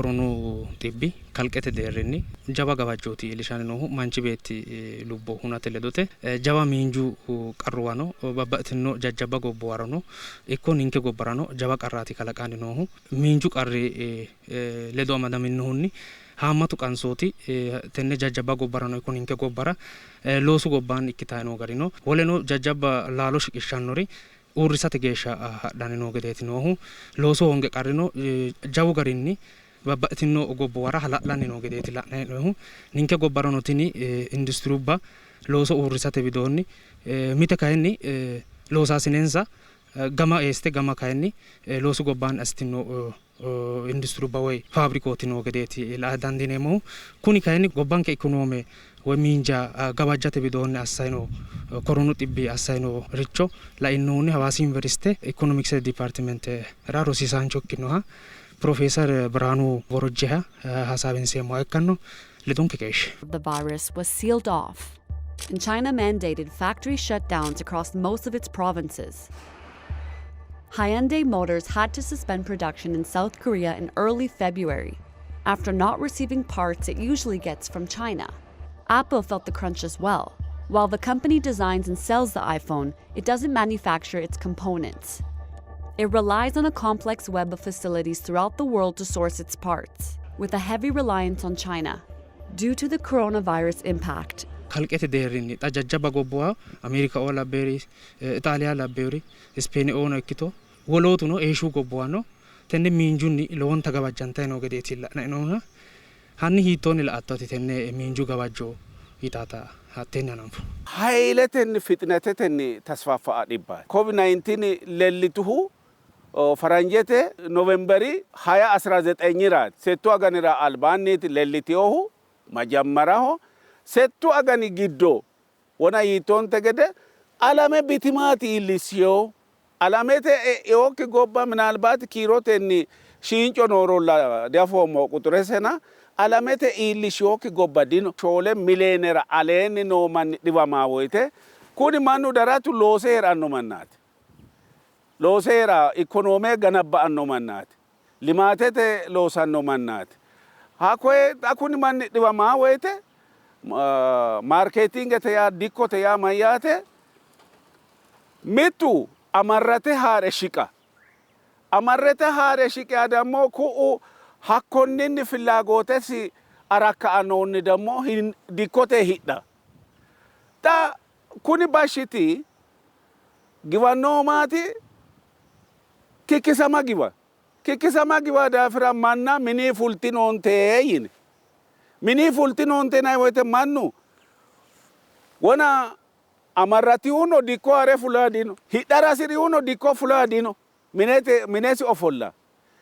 Koronu xibbi kalqete deerrinni jawa gawajjooti iillishanni noohu. Manchi beetti lubbo hunate ledote jawa miinju qarruwano babbaxxitino jajjabba gobbuwarano ikko ninke gobbarano jawa qarraati kalaqanni noohu. Miinju qarri ledo amadaminohunni haammatu qansooti tenne jajjabba gobbarano ikko ninke gobbara loosu gobbaanni ikkitanni noo gari no. Woleno jajjabba laalo shiqishshannori uurrisate geeshsha hadhanni noo gedeeti noohu. Loosu hoonge qarrino jawu garinni babbaxxitino gobbuwara hala'lanni noo gedeeti la'nanni hee'noonnihu. Ninke gobbarano tini industirubba looso uurrisate widoonni mite kayinni loosaasinensa gama eessite gama kayinni loosu gobbaanni assitino industirubba woy faabrikooti noo gedeeti la''a dandiineemmohu. Kuni kayinni gobbanke ikonoome woy miinja gawajjate widoonni assayino koronu xibbi assayinoricho lainohunni Hawaasi Yuniversite Ikonomiksete dipaartimentera rosiisaancho ikkinoha Pirofeeser Birhaanu Borojjeha hasaawinseemmoha ikkanno. Ledonke keeshshe. The virus was sealed off, and China mandated factory shutdowns across most of its provinces. Hyundai Motors had to suspend production in South Korea in early February after not receiving parts it usually gets from China. Apple felt the crunch as well. While the company designs and sells the iPhone, it doesn't manufacture its components. It relies on a complex web of facilities throughout the world to source its parts, with a heavy reliance on China. Due to the coronavirus impact, Kalqete deerrinni xa jajjabba gobbuwa Ameerikaoo labbeeri, Ixaaliya labbeeri, Ispeeneoono ikkito wolootuno Eeshiyu gobbuwano tenne miinjunni lowonta gawajjantanni noo gedeeti la'nanni noohuna hanni hiittoonni la''atto ati tenne miinju gawajjo yitaata hatteenni hananfo. Hayiletenni fixinetetenni tasfafa'a dhibbaati. Covid 19 lellituhu faranjete Novemberi haya asira zexenyiraati. Settu aganira albaanniiti lellitinohu majammaraho. Settu agani giddo wona yiittonte gede alame bitimaati iillissino. Alamete e'inokki gobba minaalbaati kiirotenni shiinco noorolla diafoommo quxuresena alamete iillishinokki gobba dino. 4 miliyeenera aleenni noo manni dhiwamaa woyte kuni mannu daratu loose hee'ranno mannaati. Loose hee'ra ikonoome ganabba'anno mannaati. Limaatete loosanno mannaati. Hakkoye xa kuni manni dhiwamaa woyte maarkeetingete yaa dikkote yaa mayyaate? Mittu amarrate haa're shiqa. Amarrete haa're shiqiha dammo ku'u hakkonninni fillaagootesi arakka'annohunni dammo dikkote hidha. Xa kuni bashshiti giwannohu maati? Kikkisama giwa. Kikkisama giwa daafira manna minii fultinoonte yini. Minii fultinoonte yinanni woyte mannu wona amarratihuno dikko ha're fula dino, hidhara hasi'rihuno dikko fula dino, minete minesi ofolla.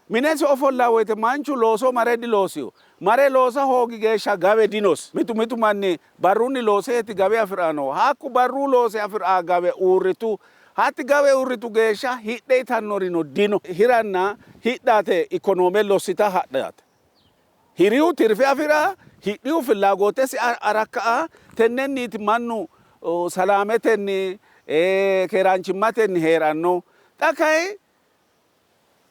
Minesi ofolla woyte manchu looso mare diloosino. Mare loosa hoogi geeshsha gawe dinosi. Mitu mitu manni barrunni looseeti gawe afi'rannohu. Hakku barru loose afi'ra gawe uurritu. Hatti gawe uurritu geeshsha hidhe itannorino dino. Hiranna hidhate ikonoome lossita hadhate. Hirihu tirfe afi'ra, hidhihu fillaagootesi arakka'a, tennenniiti mannu salaametenni, keeraanchimmatenni hee'ranno. Xa kayi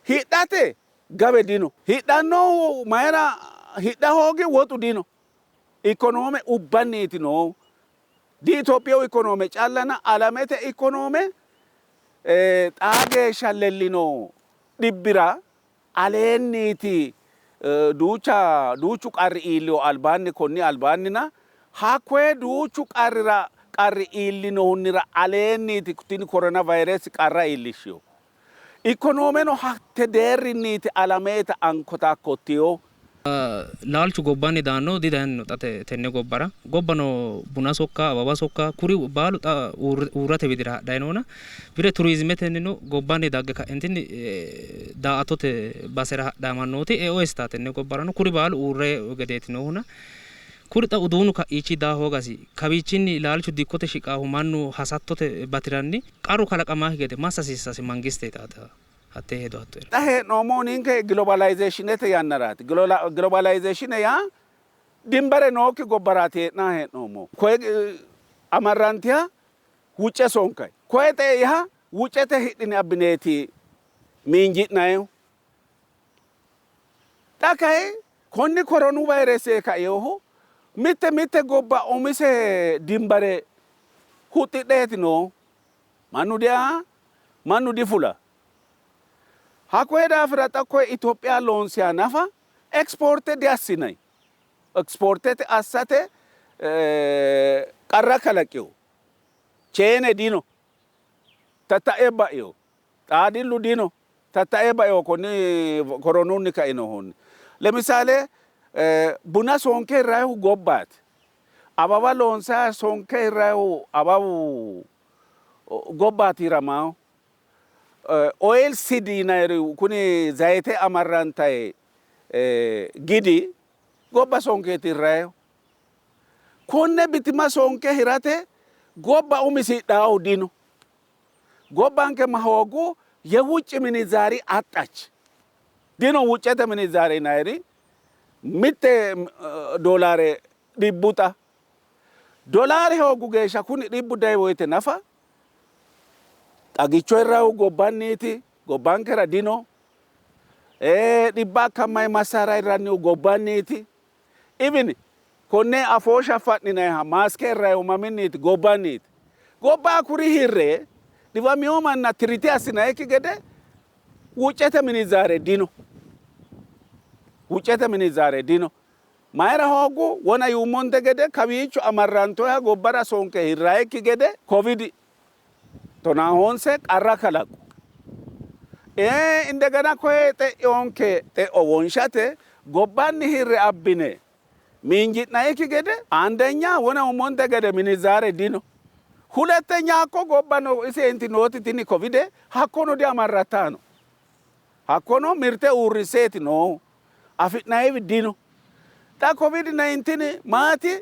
hidhate gawe dino. Hidhannohu mayira hidha hoogi? Woxu dino. Ikonoome ubbanniiti noohu. Di Itophiyu ikonoome callana alamete ikonoome xaa geeshsha lellino dhibbira aleenniiti duucha duuchu qarri iillino albaanni konni albaannina hakkoye duuchu qarrira qarri iillinohunnira aleenniiti tini korona vayiresi qarra iillishshino. Ikonoomeno hatte deerrinniiti alamete ankotakkotino. Laalchu gobbanni daanno didayanno xa tenne gobbara. Gobbano buna sokka, awawa sokka kuri baalu xa uurrate widira hadhanni noona bire turizimetennino gobbanni dagge ka'entinni daa''atote basera hadhanni mannooti eo eessitanno tenne gobbarano kuri baalu uurre gedeeti noohuna kuri xa uduunnu ka'iichi daa hoogasi kawiichinni laalchu dikkote shiqaahu mannu hasattote bati'ranni qarru kalaqamaakki gede massa hasiissasi mangiste yitaata hattee hedo hatto. Xa hee'noommohu ninke gilobaalayizeeshinete yannaraati. Gilobaalayizeeshine yaa dimbere nookki gobbaraati hee'nanni hee'noommohu. Koye amarrantiha wucce sonkayi, koye xeiha wuccete hidhine abbineeti miinji'nayihu. Xa kayi konni koronu vayirese kainohu mitte mitte gobba umise dimbare huxxidheeti noohu. Mannu dia mannu difula. Hakkoye daafira xa koye Itophiya loonsiha nafa exporte diassinay. Exportete assate qarra kalaqino. Cheene dino. Tatta'e ba'ino. Xaadillu dino. Tatta'e ba'ino konni koronunni kainohunni. Lemisale buna sonke hirrayihu gobbaati. Awawa loonsayiha sonke hirrayihu awawu gobbaati hiramaahu. Oil seed yinayiri kuni zayite amarrantayi gidi gobba sonkeeti hirrayihu. Konne bitima sonke hirate gobba umisidhaahu dino. Gobbanke ma hooggu yewucci minizaari axxach. Dino wuccete minizaari yinayiri mitte doolaare dhibbu xa. Dolaare hooggu geeshsha kuni dhibbu dayi woyite nafa xagicho hirrahu gobbanniiti, gobbankera dino. Dhibba akkammayi massaara hirrannihu gobbanniiti. Even konne afoo shaffa'ninayiha maaske hirrayihu maminniiti? Gobbanniiti. Gobba kuri hirre dhiwamino manna tirite assinayikki gede wuccete minizaare dino. Wuccete minizaare dino. Mayira hooggu? Wona yuummonte gede kawiicho amarrantoha gobbara sonke hirrayikki gede Covid 19 qarra kalaqu. Indegena koye xe'onke xe'o wonshate gobbanni hirre abbine miinji'nayikki gede andenya wona yuummonte gede minizaare dino. Hulettenya hakko gobba no isenti nooti tini Covide hakkono diamarrattano. Hakkono mirte uurrisseeti noohu. Afi'nayiwi dino. Xa Covid 19 maati?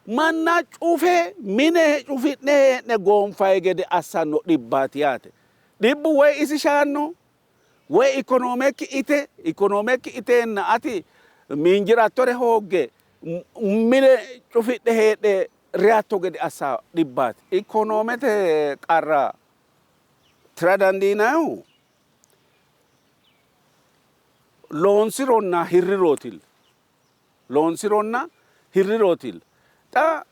Manna cufe mine cufi'ne hee'ne goonfayi gede assanno dhibbaati yaate. Dhibbu woy isi shaanno woy ikonoomekki ite, ikonoomekki iteenna ati miinji'rattore hoogge mine cufidhe heedhe reyatto gede assa dhibbaati. Ikonoomete qarra tira dandiinayihu loonsironna hirrirootilla. Loonsironna hirrirootilla. Xa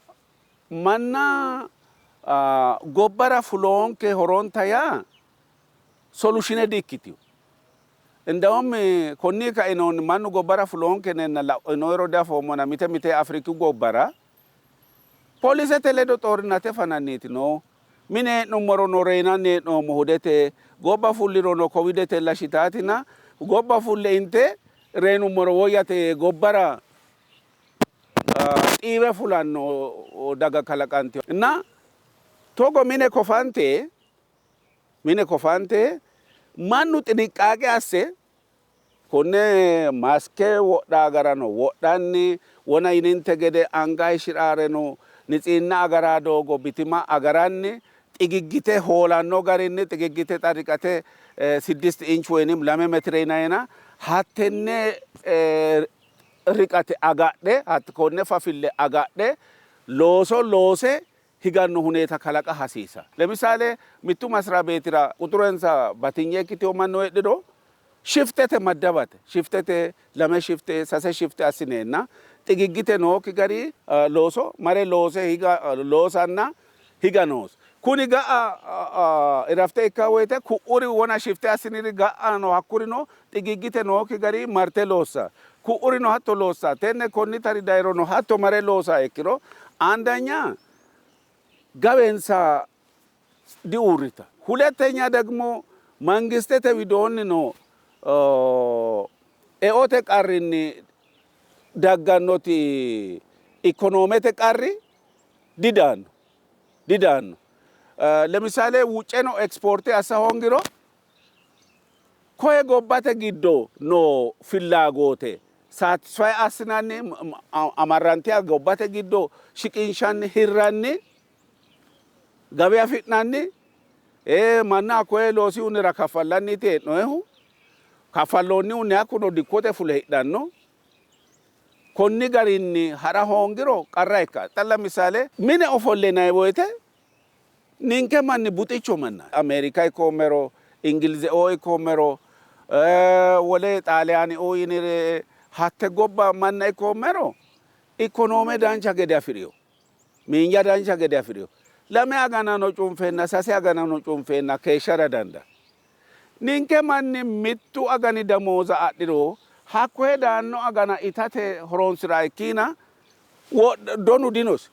manna gobbara fuloonke horonta yaa solushine di''ikkitino. Indawum konni kainohunni mannu gobbara fuloonke yineenna la'inoyiro diafoommona mite mite Afriku gobbara polisete ledo xoorinate fananniiti noohu. Mine hee'nummorono reyinanni hee'noommo hudete, gobba fullirono kowidetella shitaatina gobba fulle inte reyinummoro woyyate yee gobbara xiiwe fulanno daga kalaqantino. Inna togo mine kofante mine kofante mannu xiniqqaaqe asse konne maske wodha agarano wodhanni wona yininte gede anga hayishshi'rareno nitsiinna agara doogo bitima agaranni xigiggite hoolanno garinni xigiggite xariqate siddist inch woyinim 2 metire yinayina hattenne riqate agadhe konne fafille agadhe looso loose higanno huneeta kalaqa hasiisa. Lemisale mittu masira beetira quxurensa batinye ikkitino mannu heedhiro shiftete maddabate. Shiftete lame shifte sase shifte assineenna xigiggite nookki gari looso mare loose higa loosanna higa noosi. Kuni ga'a irafte ikka woyte ku'uri wona shifte assiniri ga'ano hakkurino xigiggite nookki gari marte loossa. Ku'urino hatto loossa. Tenne konni tari dayirono hatto mare loosa ikkiro andanya gawensa diuurrita. Hulettenya ደግሞ mangistete widoonni no eote qarrinni daggannoti ikonoomete qarri didaanno didaanno. Lemisale wucceno exporte assa hoongiro koye gobbate giddo noo fillaagote satisfy assinanni amarrantiha gobbate giddo shiqinshanni hirranni gawe afi'nanni manna koye loosihunniwa kaffallanniti hee'noonnihu kaffalloonnihunni hakkuno dikkote fule hidhanno. Konni garinni ha'ra hoongiro qarra ikka. Xa lemisale mine ofollinanni woyte ninke manni buxicho manna Ameerika ikkoommero Ingilizeo ikkoommero wole Xaaliyaanioo yinire Hatte gobba manna ikkoommero ikonoome dancha gede afi'rino, miinja dancha gede afi'rino. 2 aganano cunfeenna 3 aganano cunfeenna keeshshara dandaanno. Ninke manni 1 agani damooza adhiro hakkoye daanno agana itate horonsi'ra ikkiina donu dinosi.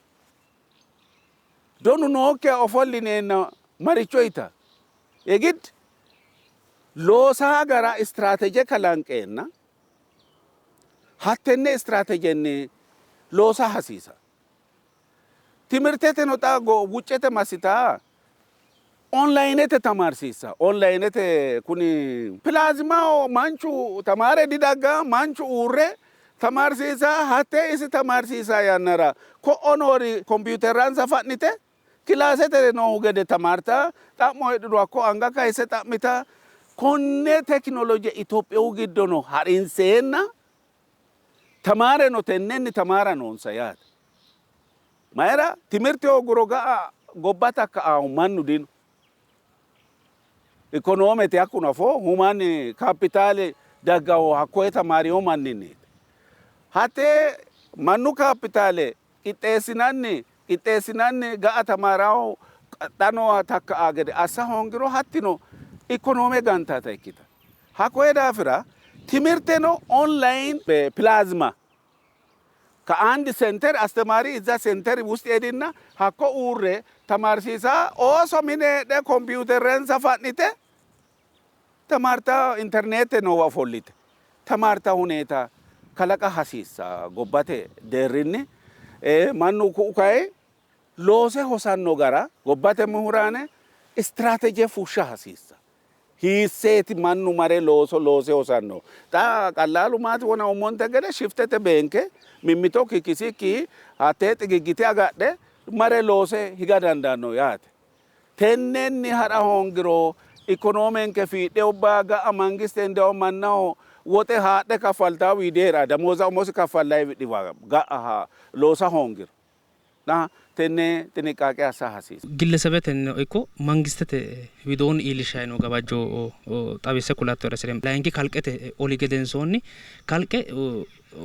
Donu nookkiha ofollineenna maricho ita? Yegid loosaa gara istiraateje kalanqeenna hattenne istiraatejenni loosa hasiisa. Timirteteno xa wuccete massitaa onlayinete tamaarsiissa. Onlayinete kuni pilaazimaho manchu tamaare didagga, manchu uurre tamaarsiisa, hatte isi tamaarsiisa yannara ko'o noori kompiyuterransa fa'nite kilaasete noohu gede tamaarta, xa'mo heedhuro hakko anga kayisse xa'mita. Konne tekinoloje Itophiyu giddono harinseenna tamaareno tennenni tamaara noonsa yaate. Mayira timirte hooguro ga'a gobba takka'aahu mannu dino. Ikonoomete hakkuno afoo human kaapitaale daggahu hakkoye tamaarino manninniiti. Hatte mannu kaapitaale qixxeessinanni qixxeessinanni ga'a tamaaraho xa nooha takka'a gede assa hoongiro hattino ikonoome gantata ikkita. Hakkoye daafira timirteno online plasma ከአንድ ሴንተር አስተማሪ እዛ ሴንተር ውስጥ ሄድና hakko uurre tamaarsiisa ooso mine heedhe kompiuterensa fa'nite tamaarta interneete noowa ofollite tamaarta huneeta kalaqa hasiissa gobbate deerrinni mannu ku'u kayi loose hosanno gara gobbate muhuraane istiraateje fushsha hasiissa. Hiisseeti mannu mare looso loose hosanno? Xa qallaalu maati wona ummonte gede shiftete beenke mimmito kikkisikki hattee xigiggite agadhe mare loose higa dandaanno yaate. Tennenni ha'ra hoongiro ikonoomenke fiidhe ubba ga'a mangiste indawo mannaho woxe haadhe kaffaltaa wiideera damooza umosi kaffallayi dhiwa ga'a loosa hoongiro na tenne ጥንቃቄ assa hasiisa. Gillesebetennino ikko mangistete widoonni iillishshanni noo gawajjo xawisse kulattoera hasireemmo. Layinki kalqete oli gedensoonni kalqe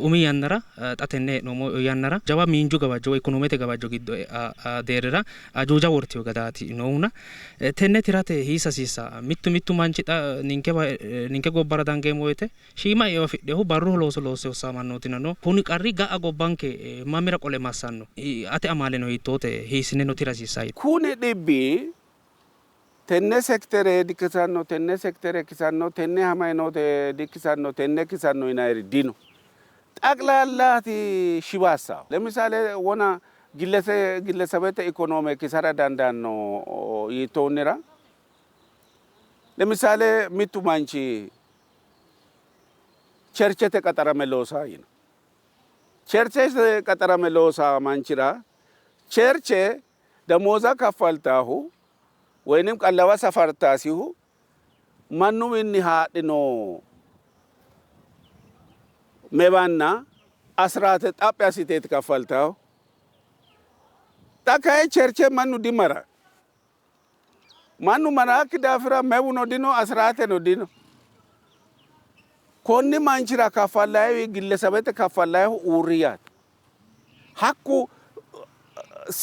umi yannara xa tenne hee'noommo yannara jawa miinju gawajjo woy ikonoomete gawajjo giddo e'a deerrira ajuuja wortino gadaati noohuna tenne tirate hiissa hasiissa? Mittu mittu manchi xa ninke gobbara dangeemmo woyte shiima eo afidhinohu barru looso loosse hossaa mannootina no. Kuni qarri ga'a gobbanke mamira qole massanno? Ate amaaleno hiittoote? Hiissineno tira hasiissa? Kuni dhibbi tenne sektere dikkisanno, tenne sektere kisanno, tenne hamaynote dikkisanno, tenne kisanno yinayiri dino. ጠቅላላቲ shibaassa ለምሳሌ wona gillesebete ikonoome kisara dandaanno yiittoonnira ለምሳሌ mittu manchi cherchete qaxarame loosaa yino. Cherchete qaxarame loosaa manchira cherche damooza kaffaltaahu ወይንም ቀለባ safartaasihu mannuwiinni haadhino mebanna asiraate xaphi assiteeti kaffaltaahu. Xa kayi cherche mannu dimara. Mannu maraakki daafira mewuno dino asiraateno dino. Konni manchira kaffallayiwi gillesebete kaffallayihu uurri yaate. Hakku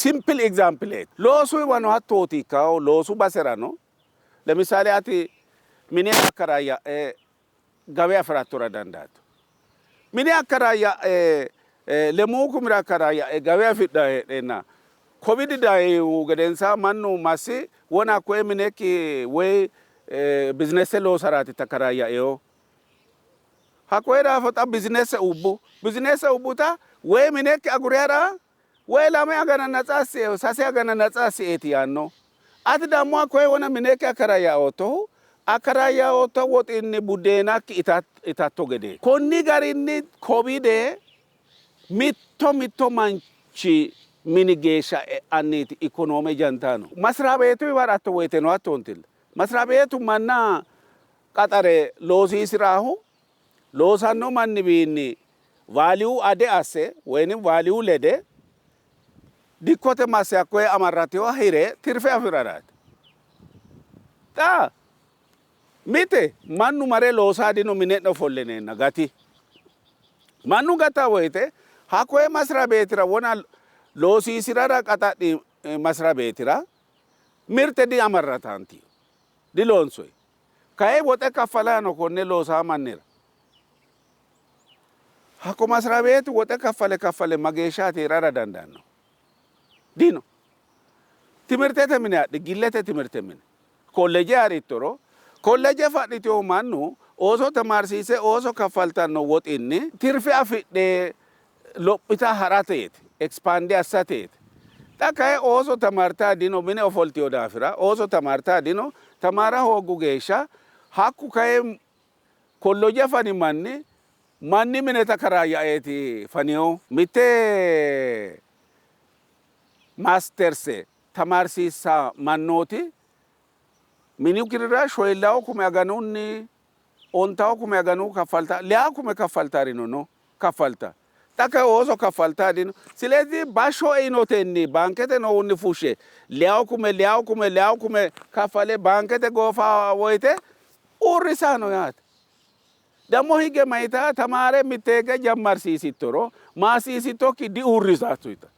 simple example loosuyiwano hattooti ikkawo loosu baserano ለምሳሌ ati mine akkaraayya'e gawe afirattora dandaatto. Mine akkaraayya'e 6,000 akkaraayya'e gawe afidha heedheenna Covid dayihu gedensaa mannu massi wona hakkoye minekki woy bizinese loosaraati takkaraayya'eyo. Hakkoye daafo xa bizinese ubbu. Bizinese ubbuta woy minekki agure ha'ra woy 2 agana natsa assie 3 agana natsa assieeti yaanno. Ati dammo hakkoye wona minekki akkaraayya'oottohu akkaraayya'ootto woxinni buddeenakki itatto gede. Konni garinni Covid mitto mitto manchi mini geeshsha e'anniiti ikonoome jantaano. Masira beetu waratto woyteno hattoontilla. Masira beetu manna qaxare loosiisiraahu loosanno manniwiinni vaaliyu ade asse woynim vaaliyu lede dikkote masse hakkoye amarratewa hire tirfe afiraraati. Xa mite mannu mare loosaa dino mine'ne ofollineenna gati. Mannu gata woyte hakkoye masira beetira wona loosiisirara qaxadhi masira beetira mirte diamarratanti diloonsoyi. Kayi woxe kaffalano konne loosaa mannira. Hakko masira beeti woxe kaffale kaffale mageeshshaati hirara dandaanno? Dino. Timirtete mine adhi, gillete timirte mine. Kolleje harittoro, kolleje fa'nitewo mannu ooso tamaarsiise ooso kaffaltanno woxinni tirfe afidhe lophita ha'rateeti, expand assateeti. Xa kayi ooso tamaartaa dino, mine ofoltiyo daafira ooso tamaartaa dino, tamaara hooggu geeshsha hakku kayi kolloje fani manni manni mineta karaayyaeeti faniyo. Mitte maasterse tamaarsiissa mannooti minu kirira shoyillawo kume aganunni ontawo kume aganu kaffalta leya kume kaffaltarino no kaffalta. Xa kayi ooso kaffaltaa dino. Silezi bashsho einotenni baankete noohunni fushshe leyawo kume leyawo kume leyawo kume kaffale baankete goofa woyte uurrisano yaate. Dammo hige mayita tamaare mitteege jammarsiisittoro maasiisittokki diuurrisatto yita.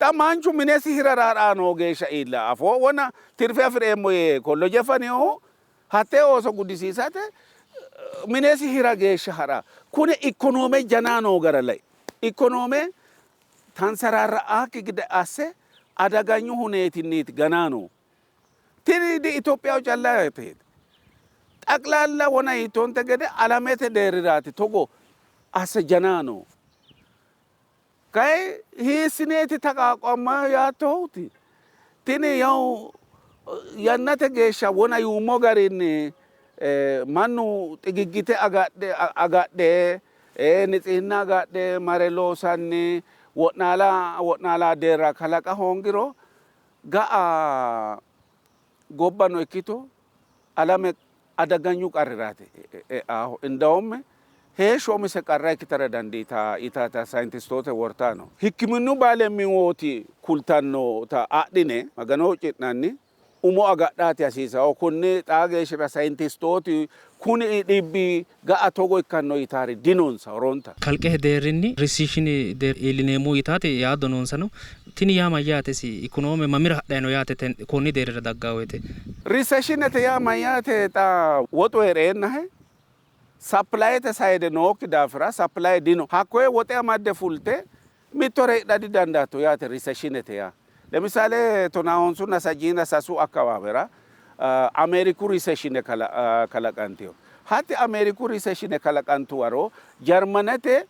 Xa manchu minesi hirara ha'raa noo geeshsha iilla afoo wona tirfe afi'reemmo yee kolloje faninohu hattee ooso gudisiisate minesi hira geeshsha ha'ra. Kune ikkonoome janaa noo gara lai. Ikkonoome tansaraarra'aakki gede asse adaganyu huneetinniiti ganaa noohu. Tini di Itophiyaho callaati. Xaqlaalla wona yiittonte gede alamete deerriraati togo asse janaa noohu. Kayi hiissineeti taqaaqammahu yaattohuti? Tini yawu yannate geeshsha wona yuummo garinni mannu xigiggite agadhe agadhe nitsihinna agadhe mare loosanni wo'naala wo'naala deerra kalaqa hoongiro ga'a gobbano ikkito alame adaganyu qarriraati e'aahu. Indawumme heeshsho umise qarra ikkitara dandiita yitaata sayintistoote wortaano. Hikkiminnu baalemmiwooti kultannota adhine Magano huucci'nanni umo agadhaati hasiisawo. Kunni xaa geeshshira sayintistooti kuni dhibbi ga'a togo ikkanno yitaari dinonsa horonta. Kalqete deerrinni recession iillineemmo yitaati yaaddo noonsano. Tini yaa mayyaatesi? Ikonoome mamira hadhayi no yaate konni deerrira daggaa woyte? Recessionete yaa mayyaate? Xa woxu hee'reennahe supplyete side nookki daafira supply dino. Hakkoye woxe amadde fulte mittore hidha didandaatto yaate recessionete yaa. Lemisale tonaa sajjiina sasu akkawaawera Ameeriku recession kalaqantino. Hatti Ameeriku recession kalaqantu waro Jarmanete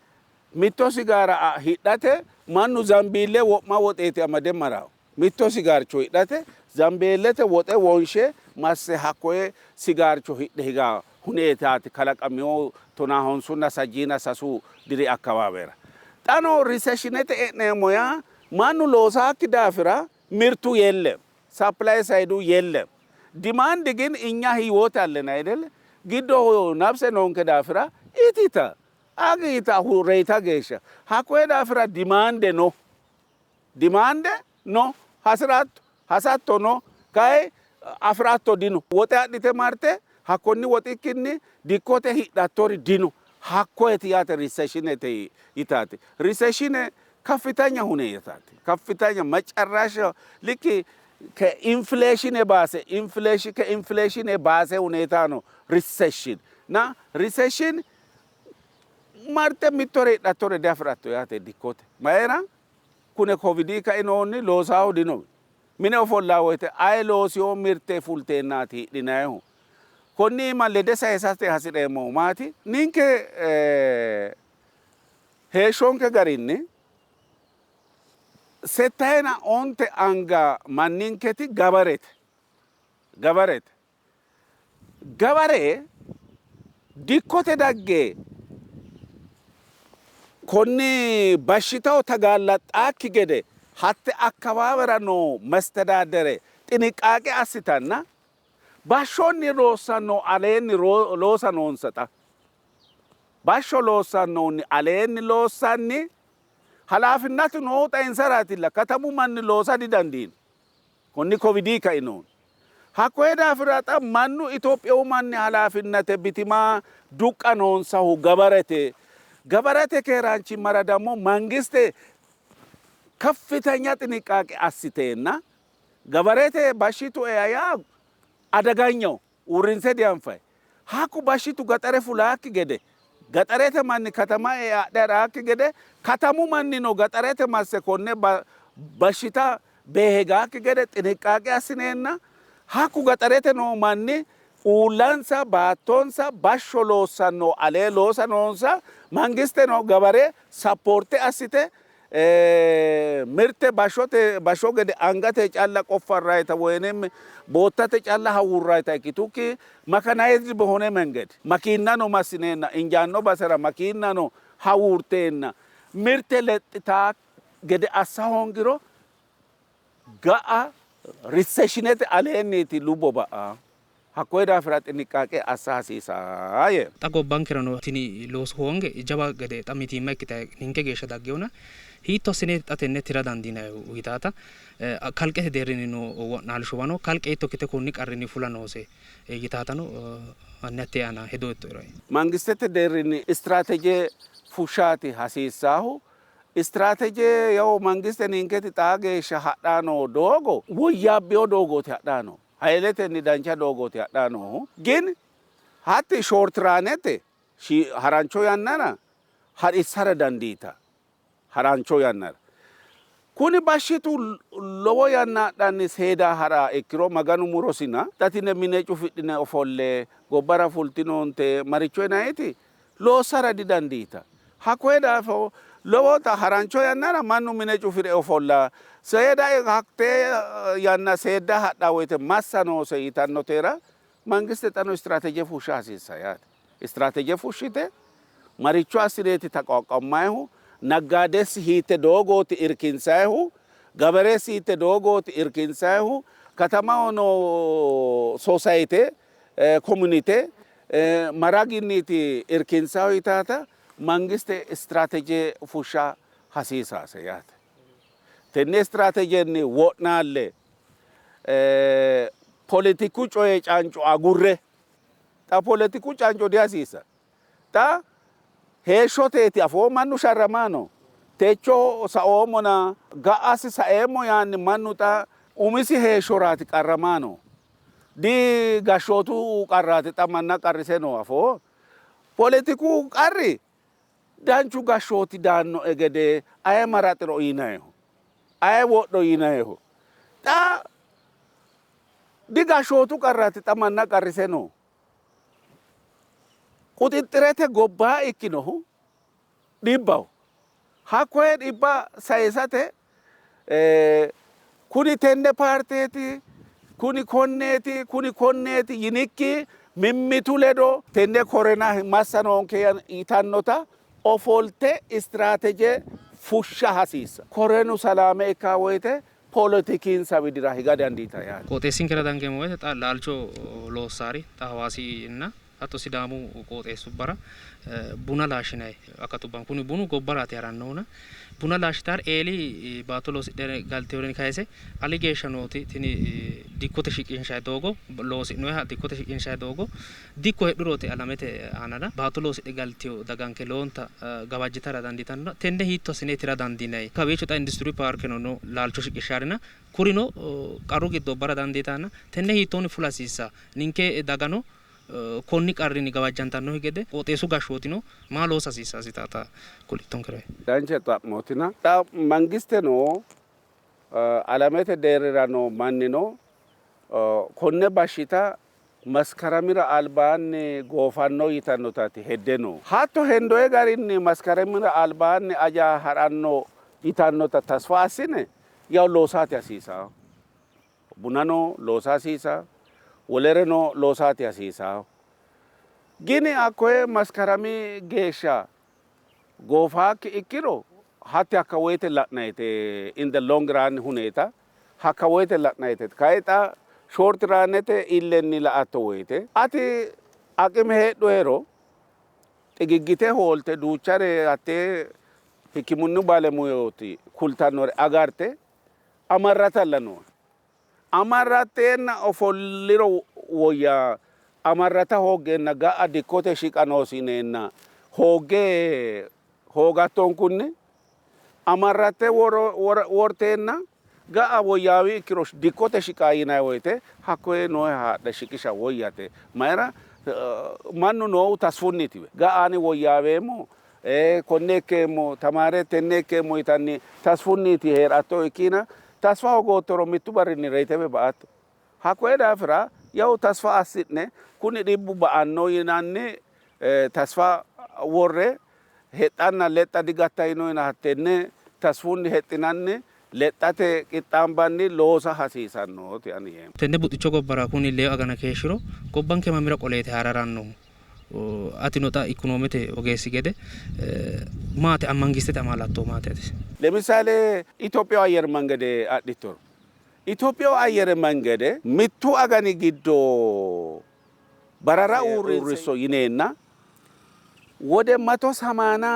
mitto sigaara hidhate mannu zambiille wo'ma woxeeti amade marawo. Mitto sigaarcho hidhate zambeellete woxe wonshe masse hakkoye sigaarcho hidhe higa huneetaati kalaqamino 1963 diri akkawaawera. Xa no recessionete e'neemmo yaa mannu loosaakki daafira mirtu የለም supply side ኡ የለም demand ግን እኛ ህይወት አለን አይደል giddo nafse noonke daafira itita agita reyita geeshsha hakkoye daafira demand no demand no hasiratto hasatto no kayi afiratto dino woxe adhite marte hakkonni woxikkinni dikkote hidhattori dino hakkoyeti yaate recessionete yitaate recession ከፍተኛ ሁኔታቲ ከፍተኛ መጨረሻ ልክ ከ inflation የባሰ inflation ከ inflation የባሰ ሁኔታ ነው recession እና recession marte mittore hidhattore diafiratto yaate dikkote mayira kune kovidi kainohunni loosaahu dino mine ofollaa woyte aye loosiyo mirte fulteennaati hidhinayihu. Konni iima lede sayisate hasi'reemmohu maati ninke heeshshonke garinni settayina onte anga manninketi gabarete gabarete gabare dikkote dagge konni bashshitaho tagaallaxxaakki gede hatte akkawaawera noo mestedaaddere xiniqaaqe assitanna bashshonni loossanno aleenni loosa noonsa xa bashsho loossannohunni aleenni loossanni halaafinnatu noohu xa insaraatilla katamu manni loosa didandiino konni kovidi kainohunni. Hakkoye daafira xa mannu Itophiyu manni halaafinnate bitima duqqa noonsahu gabarete. ገበሬቴ keeraanchimmara ደግሞ መንግስት ከፍተኛ ጥንቃቄ assiteenna gabarete bashitu ea yaa adaganyaho uurrinse dianfayi. Hakku bashitu gaxare fulaakki gede gaxarete manni katama e adhe haraakki gede katamu mannino gaxarete masse konne bashita beehe gaakki gede ጥንቃቄ assineenna hakku gaxarete noo manni uullansa baattonsa bashsho loossanno alee loosa noonsa mangisteno gabare sappoorte assite mirte bashshote bashsho gede angate calla qoffarrayita ወይንም boottate calla hawurrayita ikkitukki mechanized በሆነ መንገድ makiinnano massineenna injaanno basera makiinnano hawurteenna mirte lexxitaa gede assa hoongiro ga'a recessionete aleenniiti lubbo ba'a. Hakkoye daafira ጥንቃቄ assa hasiisaa yee. Xa gobbankerano tini loosu hoonge jawa gede xa mitiimma ikkitayi ninke geeshsha daggewona hiitto assine xa tenne tira dandiinayi yitaata kalqete deerrinni noo wo'naalshuwano kalqe hiitto ikkite konni qarrinni fula noose yitaatano hanni hatte aana hedo uyittoe. Mangistete deerrinni istiraateje fushshaati hasiissaahu istiraateje yaw mangiste ninketi xaa geeshsha hadhaa noo doogo woyyaabbino doogooti hadhaa noohu. Hayiletenni dancha doogooti hadhaa noohu. Gin hatti short runete harancho yannara hadhissara dandiita. Harancho yannara. Kuni bashitu lowo yanna adhanni seeda hara ikkiro Maganu murosina xa tine mine cufidhine ofolle gobbara fultinoonte maricho yinayiti loossara didandiita. Hakkoye daafo lowota harancho yannara mannu mine cufire ofolla seeda hattee yanna seedda hadha woyte massa noose yitannotera mangiste xano istiraateje fushsha hasiissa yaate. Istiraateje fushshite maricho assineeti taqaqqammayihu naggaadessi hiitte doogooti irkinsayihu gabareessi hiitte doogooti irkinsayihu katamaho noo society community maraginniiti irkinsayihu yitaata mangiste istiraateje fushsha hasiisase yaate. Tenne istiraatejenni wo'naalle politiku coye canco agurre xa politiku canco dihasiisa. Xa heeshshoteeti afoo mannu sharramaano techo saoommona ga'asi saeemmo yaanni mannu xa umisi heeshshoraati qarramaano di gashshootu qarraati xa manna qarrise noo afoo politiku qarri danchu gashshooti daannoe gede aye maraxiro yinayiho aye wodho yinayiho xa di gashshootu qarraati xa manna qarrise noo. Quxixxirete gobbaa ikkinohu dhibbaho. Hakkoye dhibba sayisate kuni tenne paarteeti, kuni konneeti, kuni konneeti yinikki mimmitu ledo tenne korena massa noonke yitannota ofolte istiraateje fushsha hasiissa. Korenu salaame ikka woyte politikinsa widira higa dandiita yaate. Qooxeessinkera dangeemmo woyte xa laalcho loossaari xa Hawaasinna hatto Sidaamu qooxeessubbara buna laashshinayi akatubba kuni bunu gobbaraati harannohuna buna laashshitaari eeli baatto loosidhe galteyorinni kayise ali geeshsha nooti tini dikkote shiqinshayi doogo loosi'noyiha dikkote shiqinshayi doogo dikko heedhurooti alamete aanana baatto loosidhe galteyo daganke lowonta gawajjitara dandiitannona tenne hiitto assine tira dandiinayi kawiicho xa industry paarkeno no laalcho shiqishshaarina kurino qarru giddo ubbara dandiitanna tenne hiittoonni fula hasiissa ninke dagano konni qarrinni gawajjantannokki gede qooxeessu gashshootino maa loosa hasiissasi taata kulittonkere. Dancha xa'mootina xa mangisteno alamete deerrira noo mannino konne bashshita maskaramira albaanni goofanno yitannotaati hedde noo. Hatto hendoye garinni maskaramira albaanni aja ha'ranno yitannota tasfa assine yaw loosaati hasiisaa. Bunano loosa hasiisa, wolereno loosaati hasiisaa. Gini hakkoye maskarami geeshsha goofaakki ikkiro hatti hakka woyte la'nayite in the long run huneeta hakka woyte la'nayite kayi xa short runete illenni la''atto woyte ati aqime heedhuhero xigiggite hoolte duuchare hattee hikkiminnu balemuyooti kultannore agarte amarratalla noohe. Amarratteenna ofolliro woyya amarrata hooggeenna ga'a dikkote shiqa noosi yineenna Hoogge hoogattonkunni amarratte worteenna ga'a woyyaawi ikkiro dikkote shiqa yinanni woyte hakkoye noohe haadhe shiqisha woyyate. Mayira mannu noohu tasfunnitiwe ga'a ani woyyaaweemmo konne ikkeemmo tamaare tenne ikkeemmo yitanni tasfunniti hee'ratto ikkina tasfa hogoottoro mittu barrinni reyitewe ba''atto. Hakkoye daafira yawu tasfa assi'ne kuni dhibbu ba''anno yinanni tasfa worre hexxanna lexxa digattayino yina hattenne tasfunni hexxinanni lexxate qixxaambanni loosa hasiisannoti ani yeemmo. Tenne buxicho gobbara kuni 6 agana keeshshiro gobbanke mamira qoleete hararannohu? Atino xa ikonoomete ogeessi gede maate mangistete amaalatto maate ati? ለምሳሌ ኢትዮጵያ አየር መንገድ adhittoro ኢትዮጵያ አየር መንገድ mittu agani giddo በረራ uurrisso yineenna ወደ 180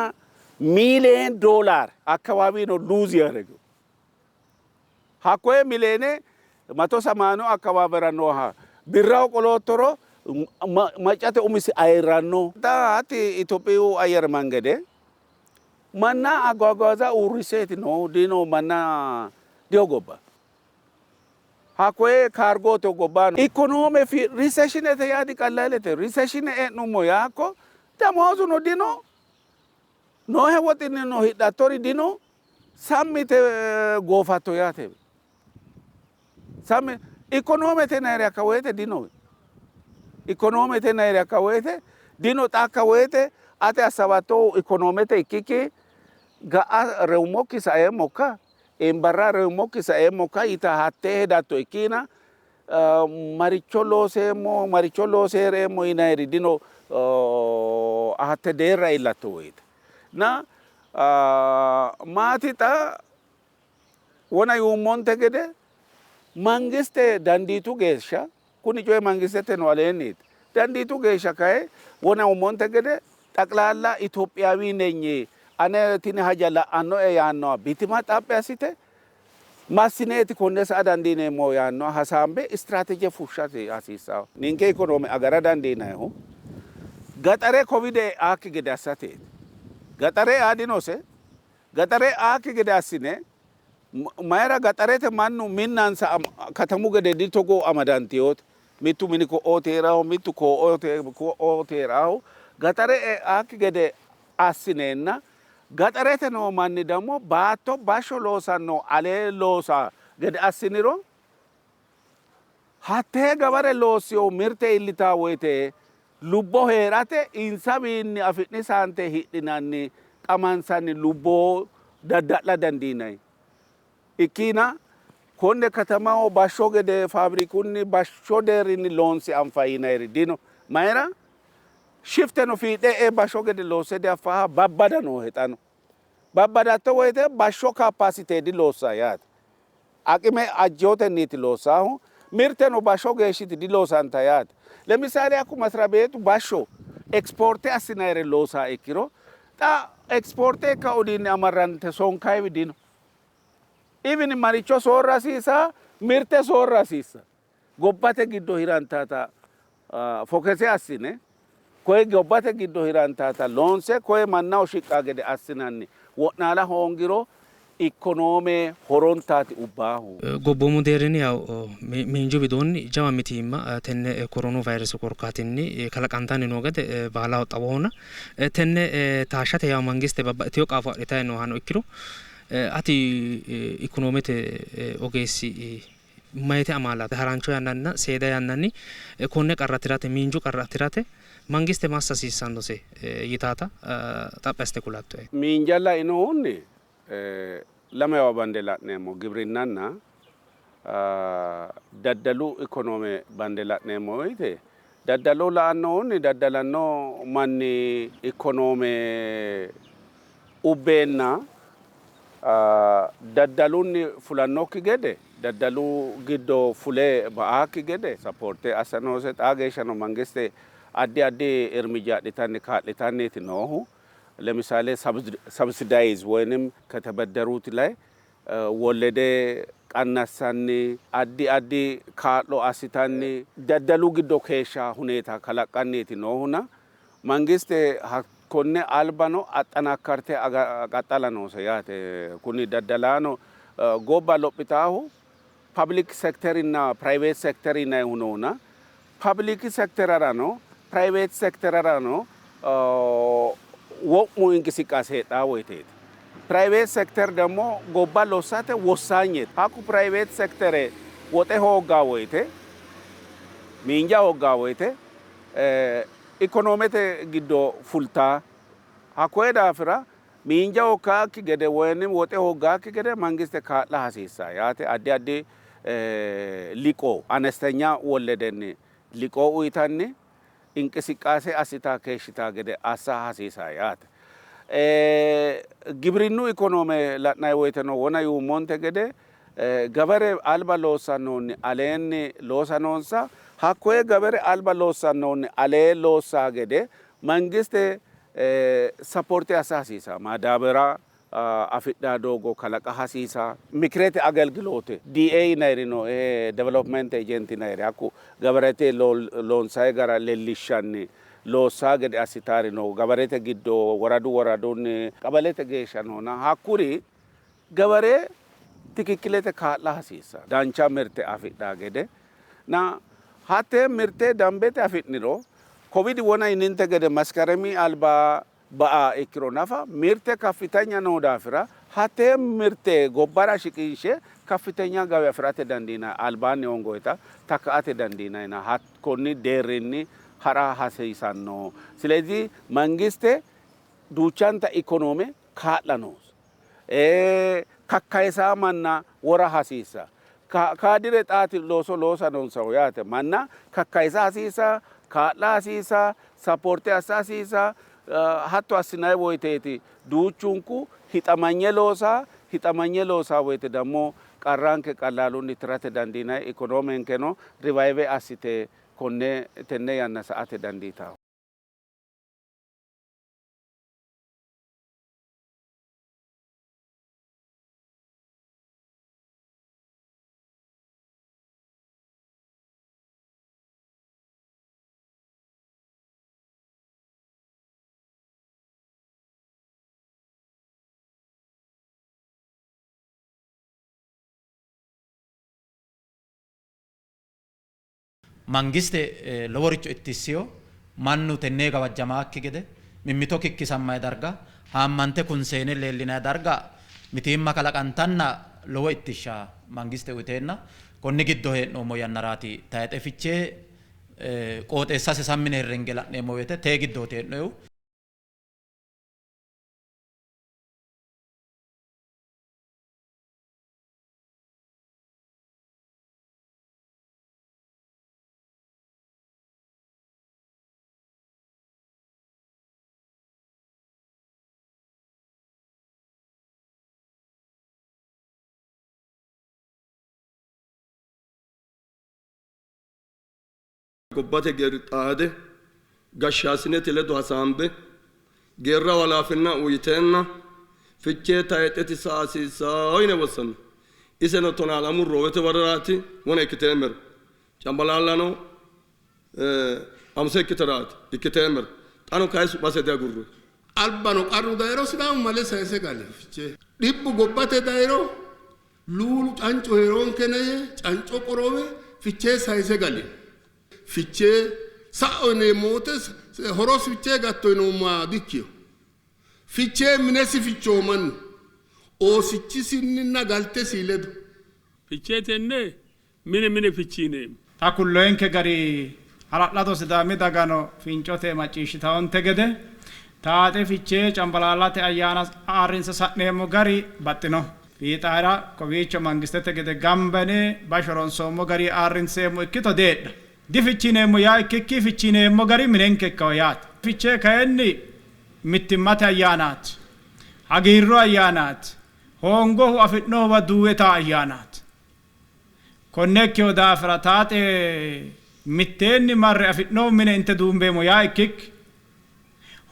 ሚሊዮን ዶላር አካባቢ ነው lose ያደረገው። ሀኮዬ ሚሊዮን 180 አካባቢራ nooha birraho qoloottoro maccate umisi ayirranno. Hatti Itophiyu አየር መንገድ manna አጓጓዛ uurriseeti noohu dino manna dihogobba. Hakkoye kaargote hogobbano ikonoome recessionete yaa diqallalete. Recession e'nummo yaakko damoozuno dino noohe woxinnino hidhattori dino sammite goofatto yaate. Sammi ikonoomete nayiri hakka woyte dino. Ikonoomete nayiri hakka woyte dino. Xa hakka woyte ate assabattohu ikonoomete ikkikki ga'a rewummokki saeemmokka eembarra rewummokki saeemmokka yita hattee hedatto ikkina maricho looseemmo maricho loose heereemmo yinayiri dino hatte deerra iillatto woyte. Na maati xa wona yuummonte gede mangiste dandiitu geeshsha kuni coyi mangisteteno aleenniiti dandiitu geeshsha kaye wona yuummonte gede ጠቅላላ ኢትዮጵያዊ ነኝ ane tini haja la'annoe yaannoha bitima xaphi assite massineeti konne sa'a dandiineemmo yaannoha hasaambe istiraateje fushshate hasiissanno. Ninke ikonoome agara dandiinannihu gaxare ኮቪድ e'aakki gede assateeti. Gaxare ea dinose gaxare e'aakki gede assine mayira gaxarete mannu minnansa katamu gede ditogo amadantinote. Mittu mini ko'ote heeraho mittu ko'ote heeraho gaxare e'aakki gede assineenna gaxarete noo manni ደግሞ baatto bashsho loosanno alee loosa gede assiniro hattee gabare loossiyo mirte iillita woyte lubbo hee'rate insawiinni afi'ni saante hidhinanni qamansanni lubbo dadda'la dandiinanni. Ikkina konne katamaho bashsho gede faabirikunni bashsho deerrinni loonse anfayi yinayiri dino. Mayira shifteno fiidhe e'e bashsho gede loosse diaffaha babbada noohe xano. Babbadatto woyte bashsho capacity diloossa yaate. Aqime ajjotenniiti loossaahu mirteno bashsho geeshshiti diloosanta yaate. ለምሳሌ hakku መስሪያ ቤቱ bashsho ኤክስፖርte assinayire loosaa ikkiro xa ኤክስፖርte ikka udiinne amarrante sonkayiwi dino. Even maricho soorra hasiisa mirte soorra hasiissa. Gobbate giddo hirantata focus assine koye gobbate giddo hirantata loonse koye mannaho shiqqa gede assinanni wo'naala hoongiro ikonoome horontaati ubbaahu. Gobboomu deerrinni yaw miinju widoonni jawa mitiimma tenne koronu vaayirese korkaatinni kalaqantanni noo gede baalaho xawohona tenne taashshate yaw mangiste babbaxxiteyo qaafo adhitanni noohano ikkiro ati ikonoomete ogeessi mayite amaalate harancho yannanna seeda yannanni konne qarra tirate miinju qarra tirate mangiste massa hasiissannose yitaata xaphi assite kulattoe? Miinja lainohunni lamewa bande la'neemmo gibrinnanna daddalu ikonoome bande la'neemmo woyte daddalo la'annohunni daddalanno manni ikonoome ubbeenna daddalunni fulannokki gede daddalu giddo fule ba'aakki gede sappoorte assa noose. Xaa geeshshano mangiste addi addi እርምጃ adhitanni kaa'litanniiti noohu. ለምሳሌ subsidize ወይንም ከተበደሩት ላይ ወለደ ቀነሳኒ addi addi kaa'lo assitanni daddalu giddo keeshsha ሁኔታ kalaqqanniiti noohuna mangiste Konne albano axxanakkarte qaxxala noose yaate. Kuni daddalaano gobba lophitaahu public sectorinna private sector yinayihu noona, public sectorarano private sectorarano wo'mu inqisiqaase heedhaa woyteeti. Private sector ደግሞ gobba lossate wossaanyete. Hakku private sector woxe hooggaa woyte, miinja hooggaa woyte ikonoomete giddo fultaa. Hakkoye daafira miinja hooggaakki gede woynim woxe hooggaakki gede mangiste kaa'la hasiissa yaate. Addi addi liqoo አነስተኛ wolledenni liqoo uyitanni inqisiqaase assitaa keeshshitaa gede assa hasiisa yaate. Gibrinnu ikonoome la'nayi woyteno wona yuummonte gede gabare alba loossannohunni aleenni loosa noonsa. Hakkoye gabare alba loossannohunni alee loossaa gede mangiste support assa hasiisa. Maadaabara afidhaa doogo kalaqa hasiisa. Mikirete agelgiloote DA yinayiri no, development agent yinayiri, hakku gabarete loonsayi gara leellishshanni loossaa gede assitaari no gabarete giddo woradu woradunni qabalete geeshsha noona, hakkuri gabare tikikkilete kaa'la hasiissa dancha mirte afidhaa gede. Na hatte mirte dambete afi'niro, Covid wona yininte gede maskaremi alba ba'a ikkiro nafa, mirte kaffitanya noo daafira hatte mirte gobbara shiqinshe kaffitenya gawe afirate dandiinanni, albaanni hongoyita takka'ate dandiinayina hakkonni deerrinni ha'ra hasiisanno. ስለዚህ mangiste duuchanta ikonoome kaa'la noose. Kakkayisaa manna wora hasiissa. Kaadire xaati looso loosa noonsahu yaate. Manna kakkayisa hasiisa, kaa'la hasiisa, support assa hasiisa. Hatto assinayi woyteeti duuchunku hixamanye loosa, hixamanye loosa woyte ደግሞ qarranke qallalunni tirate dandiinayi, ikonoomeenkeno revive assite konne tenne yanna sa'ate dandiitawo. Mangiste loworicho ittissino mannu tenne gawajjamaakki gede mimmito kikkisammayi darga haammante kunseene leellinayi darga mitiimma kalaqantanna lowo ittishsha mangiste uyiteenna konni giddo hee'noommo yannaraati. Tayixe Fichee qooxeessase sammine herrenge la'neemmo woyte tee giddooti hee'noyihu. Gobbate geerri xaade gashshaasinete ledo hasaambe geerraho halaafinna uyiteenna Fichee tayixeti sa'a hasiissanno yine wossanno. Iseno tonaa lamu roowete wararaati wona ikkiteemmero, Cambalaallano Hamuse ikkitaraati ikkiteemmero, xano kayi su'mase diagurroyi. Albano qarru dayiro Sidaamu male sayise gali Fichee. Dhibbu gobbate dayiro luulu cancu hee'roonkena yee canco qorowe Fichee sayise gali. Fichee sa'o yineemmo wote horosi Fichee gatto yinoommoha dikkino. Fichee minesi fichoomanni oosichisinninna galtesi ledo. Fichee tenne mine mine fichiineemmo. Xa kulloyinke gari hala'lado Sidaami dagano fincote macciishshitawonte gede taaxe Fichee Cambalaallate ayyaana ayirrinse sa'neemmo gari baxxinoho. Fiixaara kowiicho mangistete gede gamba yine bashsho ronsoommo gari ayirrinseemmo ikkito deedha. Difichiineemmo yaa ikkikki fichiineemmo gari minenke ikkawo yaate. Fichee kayinni mittimmate ayyaanaati. Hagiirru ayyaanaati. Hoongohu afi'nohuwa duuwe taa ayyaanaati. Konne ikkewo daafira taaxe mitteenni marre afi'nohu mine inte duumbeemmo yaa ikkikki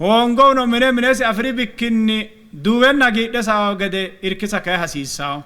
hoongohuno mine minesi afi'ri bikkinni duuwenna hagiidhe sa'awo gede irkisa kayi hasiissawo.